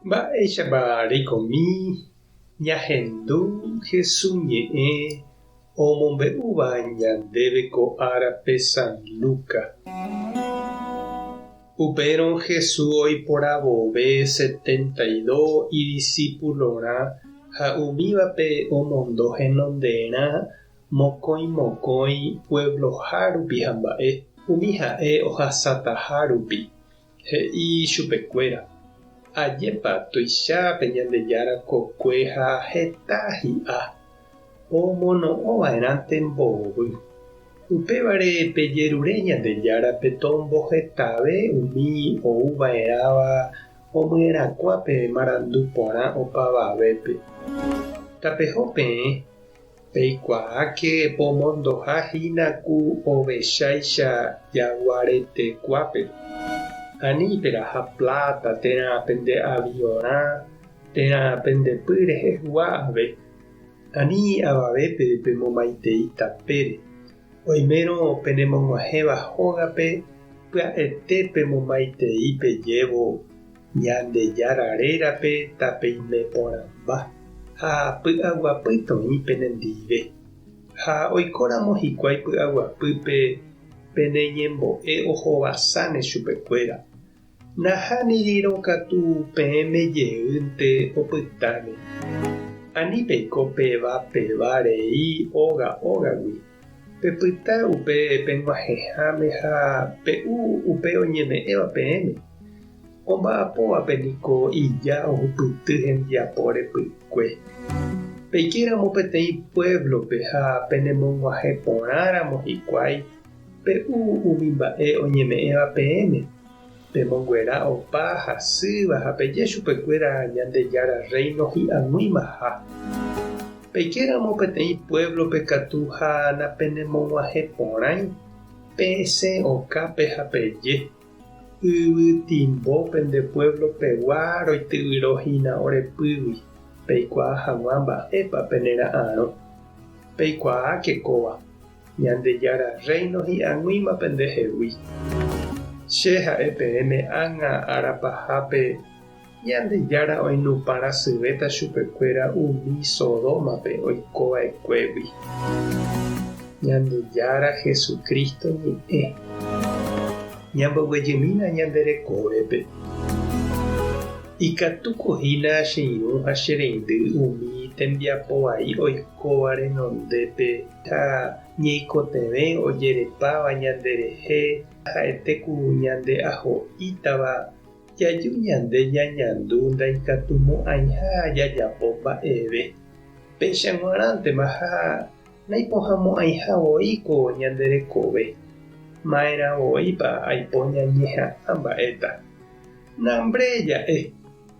Mba'éichapa reikomi ñahendu Jesús ñe'ẽ omombe'úva ñandéve ko árape San Lucas? Upérõ Jesús oiporavove 72 idisípulorã ha umívape omondo henonderã mokõi mokõi puebloha rupi hamba'e, umi ha'e ohasataha rupi. He'i ichupekuéra, Ajépa tuicha pe Ñandejára kokue ha heta hi'a, omono'õ va'erãnte mbovy. Upévare pejerure Ñandejárape tombohetave umi ou va'erãva omyerakuã pe marandu porã opavavépe. Tapeho peẽ, Peikuaáke pomondoha hína ku ovecháicha jaguaretekuápe. Ani peraha pláta térã pende aviorã térã pende py rehegua ave. Ani avavépe pemomaitei tapére. Oimérõ penemog̃uahẽva hógape pya'ete pemomaitei pejévo Ñandejára rérape tapeime porãmba ha py'aguapy toĩ penendive. Ha oikóramo hikuái py'aguapýpe pene ñembo'e ohovasáne chupekuéra. Nahánirirõ katu peẽme jeýnte opytáne. Ani peiko peva peva rei óga ógagui. Pepyta upe peg̃uahẽháme ha pe'u upe oñeme'ẽva peẽme. Omba'apóvape niko ija ohupyty hembiapo repykue. Peikéramo peteĩ puévlope ha penemog̃uahẽ porãramo hikuái, pe'u umi mba'e oñeme'ẽva peẽme, pemonguera opa hasýva ha peje chupekuéra Ñandejára Rréino hi'ag̃uimaha. Peikéramo peteĩ puévlope katu ha napenemog̃uahẽporãi, pesẽ okápe ha peje, Yvytimbo pende puévlo pegua roityvyro hína ore pýgui, peikuaa hag̃ua mba'épa pene ra'arõ. Peikuaáke kóva, Ñandejára Rréino hi'ag̃uíma pende hegui. Che ha'e peẽme ág̃a ára pahápe Ñandejára oinupã rasyvéta chupekuéra umi Sodómape oiko va'ekuégui. Ñandejára Jesucristo ñe'ẽ. Ñamboguejymína ñande rekovépe. Ikatúko hína che irũ ha che reindy umi tembiapo vai oikóva renondépe ha ñeikotevẽ ojerepáva ñanderehe ha'ete ku ñande aho'ítava Jaju ñande ñañandu ndaikatumo'ãiha jajapo mba'eve. Péicha g̃uarãntema ha naipohãmo'ãiha voi ko ñande rekove. Ma'erã voípa aipo ñañeha'ã mba'éta. Nambre ja'e,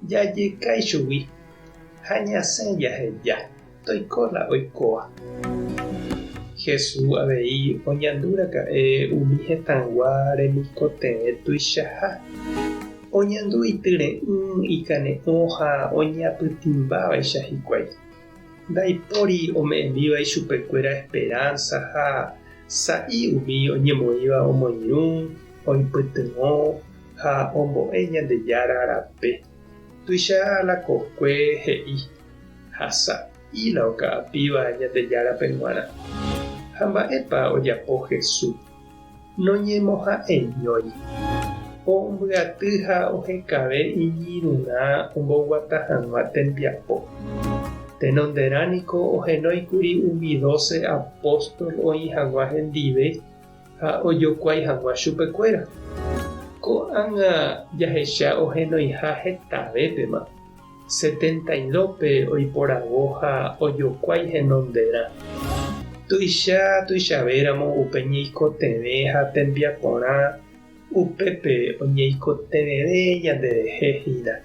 jajeka ichugui ha ñasẽ jaheja, toiko la oikóva. Jesús avei oñandu raka'e umi hetãygua remikotevẽ tuichaha. Oñandu ityre'ỹ, ikane'õ ha oñeapytĩmbávaicha hikuái. Ndaipóri ome'ẽmíva ichupekuéra esperánsa ha sa'i umi oñemoĩva omoirũ, oipytyvõ ha ombo'e Ñandejára rape. Tuicha la kokue he'i ha sa'i. Íla oka'apíva Ñandejárape g̃uarã. Ha mba'épa ojapo Jesús? Noñemoha'eñói. Ombyaty ha ohekave iñirũrã omboguata hag̃ua tembiapo. Tenonderã niko ohenóikuri umi dóse apóstol oĩ hag̃ua hendive ha ojokuái hag̃ua chupekuéra. Ko'ág̃a jahecha ohenoiha hetavépema. 72-pe oiporavo ha ojokuái henonderã. Tuicha tuichavéramo upe ñeikotevẽ ha tembiaporã upépe oñeikotevẽve ñanderehe hína,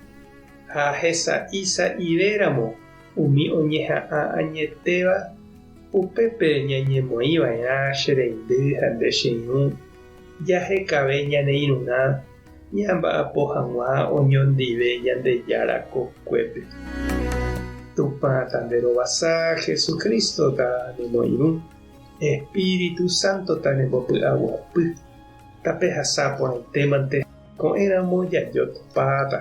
ha hesa'i sa'ivéramo umi oñeha'ã añetéva, upépe ñañemoĩva'erã che reindy ha nde che irũ, jahekave ñane irũrã ñamba'apo hag̃ua oñondive Ñandejára kokuépe. Tupã tanderovasa, Jesucristo tanemoirũ, Espíritu Santo tanembopy'aguapy, tapehasa porãitémante ko'ẽramo jajotopáta.